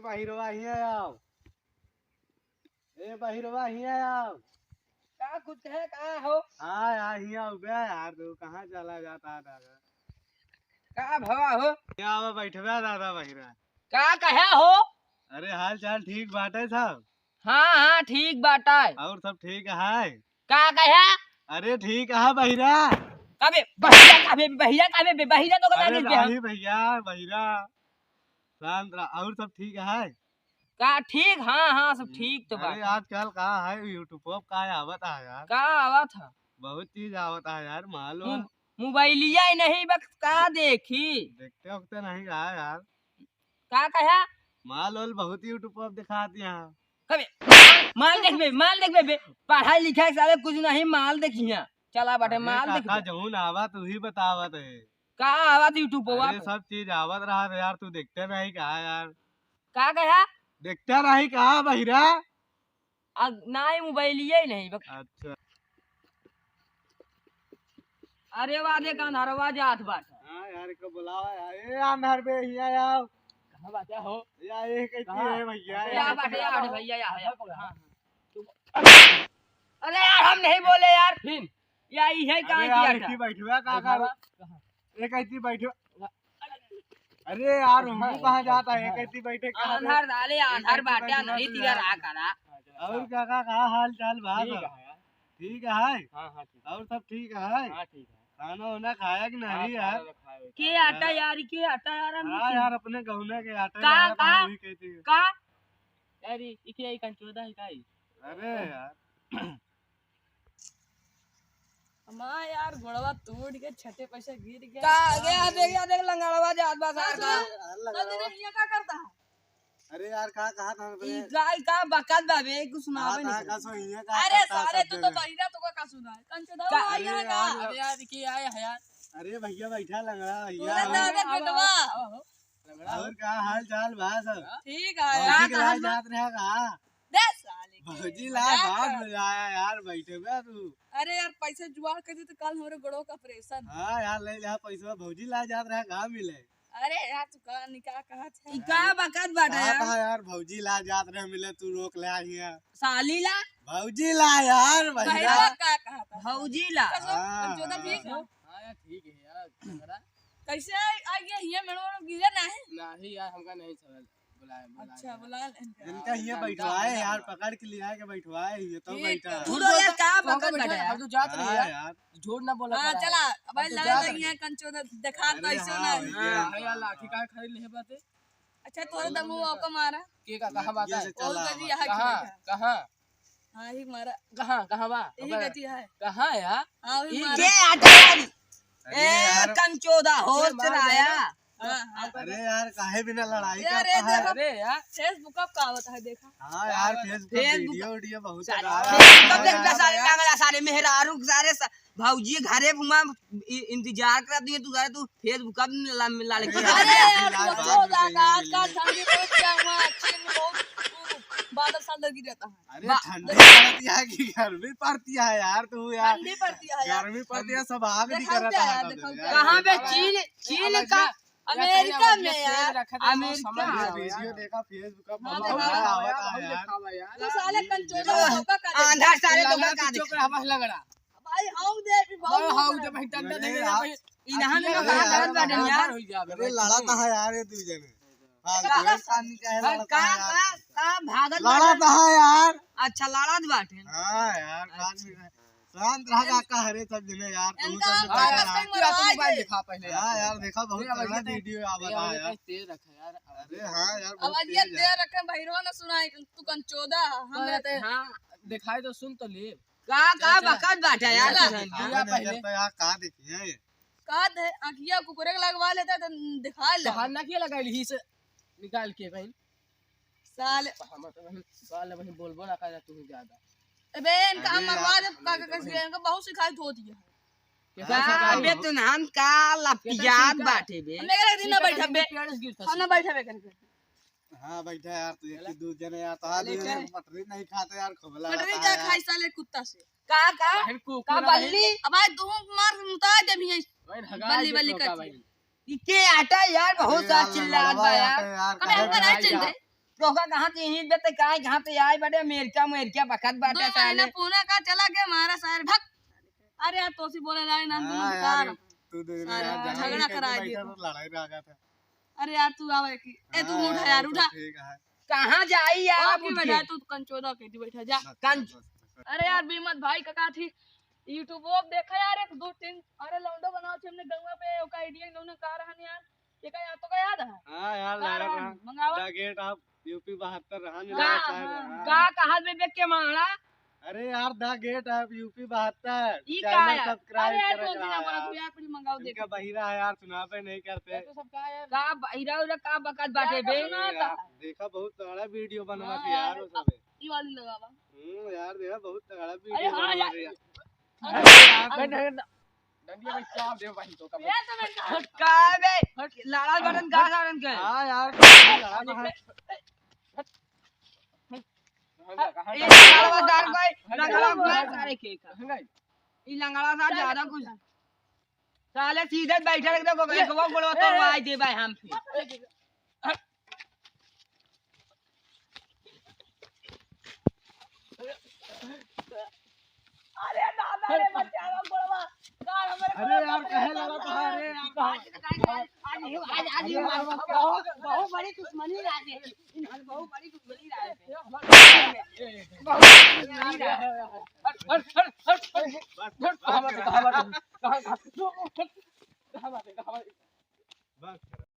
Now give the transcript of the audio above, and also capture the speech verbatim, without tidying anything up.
बहिरवा हियाँ आओ। ए बहिरवा हियाँ आओ। का कुछ है, का हो? हाँ यार, हियाँ हो गया यार, तू कहाँ चला जाता है दादा? का भवा हो? हियाँ आवा, बैठबा दादा बहिरा। का कहे हो? अरे हाल चाल ठीक बाटे सब? हाँ, हाँ, ठीक बाटे। और सब ठीक है? का कहे? अरे ठीक है बहिरा। कबे बहिरा, कबे बहिरा, कबे बे-, बहिरा तो कबे अरे बे-, नहीं भैया, बहिरा। शांत रह, और सब ठीक है? का ठीक? हाँ, हाँ, सब हम्म, ठीक तो अरे बाटे। आजकल का है YouTube पर का आवत है यार? का आवत है? बहुत चीज आवत है यार, माल वाल। मो-, मोबाइलिया ही नहीं बस का देखी? देखते उखते नहीं का यार? का कहा? माल वाल बहुत YouTube पर दिखात यहाँ। कबे माल देखबे, माल देखबे बे, पढ़ाई लिखाई साले कुछ नहीं, माल देखिया। चला बाटे, अरे माल काका, देखबे। जौन आवत उही बतावत है। का आवत YouTube पर अरे आप? सब चीज आवत रहा यार, तू देखते नहीं का यार? का कहा? देखते नहीं का बहिरा? अब नाई मोबाइलिया ही नहीं बक- अच्छा। अरे वाह, देख अंधारवा जात बाटे। हाँ यार, को बुलावा यार। ए अंधार बे, हिया आओ। कहाँ बाटे हो? या ये कैसी कहाँ? है भैया? या बाटे, या बाटे भैया, या, या। हाँ, हाँ। अरे यार, हम नहीं बोले यार। फिर? या इहे अरे कहाँ यार, किया था? इसी बैठुआ का कहाँ करो? बा? कहाँ? एक ऐसी बैठो। अरे यार, हमको कहाँ जाता है? एक ऐसी बैठे कहाँ? आंधार डाले, आंधार बाटे, नहीं तिया रहा करा। और काका, का हाल चाल बा ठीक सब? है यार। ठीक है? हाँ, हाँ, ठीक है। और सब ठीक है? हाँ, ठीक है। खाना वाना खाया कि हाँ, नहीं यार? खाया तो खाया। के आटा यार, के आटा यार, हम हाँ नहीं यार, अपने गौना के आटा का, यार, का? वही कहते हैं। का? यार, ई, ई के आई कंचोदा है का ई? अरे यार। हमार यार गोड़वा टूट के छठे पैसा गिर गया। का, का गया, देख, या देख, लंगड़वा जात बा सार का। अरे, अरे, अरे, ये का करता है? अरे यार, का कहा था बे? ई गाय का बकत बा बे, कुछ सुनावे नहीं का करता। सो, ये का अरे करता सारे, सब तू तो जगह? बहिरा, तो का सुना है? कंचोदा अरे यहाँ का? यार। अरे यार, के आया है यार? अरे भैया, बैठा लंगड़ा, भैया। तोरा दादा बेटवा। लंगड़ा हो। और का हाल चाल बा सब? ठीक है भौजी यार। के लाए जात रहे का? दे साले के। भौजी लाए, मजाक बहुत कर। मजा आया यार, बैठे बे तू। अरे यार, पैसे जुगाड़ कर दी तो कल हमरे गोड़ों का ऑपरेशन। हाँ यार, ले जा पैसा, भौजी लाए जात रहे का मिले? अरे यार, तू का निकाह कहत है? ई का बकत बाटे कहा यार? था यार, भौजी लाए जात रहे मिले, तू रोक ले आई है। साली ला? भौजी ला यार, भैया। भैया का कहा था? भौजी ला। कसम, हाँ, कंचोदा हाँ। ठीक है? हाँ यार, ठीक है यार, लंगड़ा। कैसे आ, आ गया? ये मेरे को गिरे नहीं? नहीं यार, हमका नहीं समझ बुलाए, बुलाए अच्छा, यार। बुला ले इनका। इनका ये बैठवाए यार, पकड़ के ले आके बैठवाए, ये तो ये बैठा। तू तो यार का तो हमका पकड़ बैठा बैठा है? हम तो जात रहे हाँ यार। यार। झूठ ना बोला हाँ, करा। चला, अब हम तो लगा जात लगी रहे। है कंचोदा, देखा अरे कैसे हाँ, ना। ये हाँ, यार, लाठी का खरीद ले बाते। अच्छा, तोरे दमू ओका मारा। के का, कहाँ बात ये है? से और चला कभी हमारा। यहाँ की कहाँ? बैठा। कहाँ? हाँ, ही मारा। कहाँ, कहाँ बा? यही ओकर गति है। कहाँ है यार? हाँ, वही ई मारा। के आटा वाली? अरे ए, यार। कंचोदा, होश अरे मार चलाया। देना। हाँ, हाँ। अरे यार, काहे बिना लड़ाई ए, अरे, करता है? देखो, अरे यार। Facebook अब का होता है, देखा। हाँ यार, Facebook Facebook वीडियो, वीडियो बहुत सारे, चला रहा है। Facebook देख बे, सारे लंगड़ा, सारे मेहरारू, सारे स-, भौजी घरे घुमा, इ-, इंतजार करत दिए, तू घरे, तू Facebook अब ला-, ला-, लड़की अरे, अरे, भौजी लाज, भौजी लाज, लाज, आज का ठंडी बहुत क्या हुआ, चीन में बहुत, वो, बादल सा लगी रहता है। अरे बा- ठंडी पड़ती है कि गर्मी पड़ती है यार, तू यार। ठंडी पड़ती है यार। गर्मी पड़ती है, सब आग देखा निकलता क्या है, है देखा तब क्या यार। कहाँ पे चीन, चीन का? अमेरिका में यार, अमेरिका। ये वीडियो देखा Facebook का, हाँ, बहुत देखा। मजा आवता है यार। तू साले कंचोदा धोखा कर दे। आंधा साले धोखा कर दे। चुप रह, बस लंगड़ा। भाई, हम दे भी बहुत भाई, हम दे भाई, डंडा दे दे भाई। इन्हां में कहाँ दर्द बाटे यार? अरे लड़ा था यार ये दू जने। हाँ, का-, तो एक आदमी का है, लड़ा का, था यार। का, का भागत लड़ा बाटे? था यार। अच्छा, लड़त बाटे। हाँ यार, अच्छा। आदमी का। शांत रह जा, का हरे सब जने यार, तू इनका सब हम जने वापस यार। कहीं मरवा दे। मोबाइल दिखा पहले हाँ यार। यार, देखा बहुत तेरा तगड़ा आवाज वीडियो आवत तेरा है आवाज यार। तेज रखा यार। अरे हाँ यार, बहुत आवाज ये तेज है। तेज रखे, भैरवा ना सुनाई, तू कंचोदा, हम तो रहते हैं। हाँ, दिखाई तो सुन तो ले। का, का चला। बकत बाटे यार, चला। तू दिखावे नहीं पहले। करता यार, का देखिए? का दे, आँखिया कुकुरे के लगवा लेता तो दिखा ले। तो हाथ ना किया लगा ली से निकाल के कहीं। साले। हम तो वही, साले वही बोल बोल आ कर तू ज्यादा। अबे इनका अरे हम मरवा यार, दे, हम काका नहीं तो कैसे वही। इनका बहुत शिकायत होती है। कैसे का, शिकायत अबे हो? तू नाम का लपियात कैसे शिकायत? बाटे बे? हम एक दिन ना बैठा बे। पेड़ से गिरता हम ना बैठा बे करके। हाँ, बैठा यार, तू एक चला। ही दू जने यार, तो हाँ, चले, दू जने चले। मटरी नहीं खाते यार, खोबला मटरी रहता का है यार। खाई साले कुत्ता से? का, का? बहन कुकुर का है। बल्ली? अब आज तू मार मुता दे भी है। बहन हगा बल्ली, दे बल्ली तो का करती है। भाई। ई के आटा यार, बहुत अरे सारा यार, चिल्लात लड़वा बा यार। आटा यार, अबे काहे हमका नहीं बनाई चिंता यार? है। तोहका कहाँ से यहीं बे ते काहे, कहाँ से आए बड़े, अमेरिका, अमेरिका बकत बाटे तो साले। आईना पूना का चला के मारा सारे भक। अरे यार, तोसी बोले लाई ना, हाँ यार, तू दे सारे झगड़ा कराए दिए। लड़ाई रह गया था। अरे यार, तू आवे की, ए, तू हाँ उठा यार, यार, उठा। ठीक है। कहाँ जाई यार, ओ, आप की उठ के? बजाय तू कंचोदा के जी बैठा जा। बस, कंच- बस, बस, बस। अरे यार, बीमत भाई का काठी YouTube वो देखा यार, एक दो तीन, अरे लौंडो बनाओ छे हमने गंगा पे, ओका आइडिया लोने का रहन यार, ये का यार, तो का याद है? हाँ यार, का लगा रहन? था। मंगावा। The Great of U P बहत्तर रहन, का, लगा शायद, हाँ। हाँ। का कहा बे, बे के मारा? अरे यार, The Great of U P बहत्तर, ई का channel यार? Subscribe अरे यार, करे तू रहा ना बोला, यार। तू यार, पहले मंगाओ, इनका देखो। बहिरा है यार, सुनाबे नहीं करते। ये तो सब का है? का बहिरा उरा का बकत बाटे बे? अरे यार, देखा, बहुत तगड़ा video बनवा हाँ थी यार, यार, वो सब। ई वाली लगावा। हम्म, यार, देखा, बहुत तगड़ा video अरे हाँ बनवा यार। थी यार। अरे यार, अरे यार, डंडिया में चाप दे भाई तो का। ये तो मैं का बे? लड़ा बटन का सारन के? हाँ यार, लड़ा तो है। ए, लंगड़ा सार कोई, लंगड़ा सार सारे के का। ई लंगड़ा सार ज्यादा कुछ। साले सीधे बैठे रख दे, एक वो गोड़वा तो मार दे भाई हम फिर। अरे दादा रे, बचावा गोड़वा। का हमरे अरे यार, काहे लड़ा था? अरे यार, आज, आज, आज, आज, आज, बहुत, बहुत बड़ी दुश्मनी रह गई। इन्हन बहुत बड़ी दुश्मनी रह गई। बहुत बड़ी दुश्मनी रह गई। हट, हट, हट, हट, हट। बस, बस, बस, कहाँ बात है, कहाँ बात है? कहाँ, कहाँ? कहाँ बात है, कहाँ बात है? बस।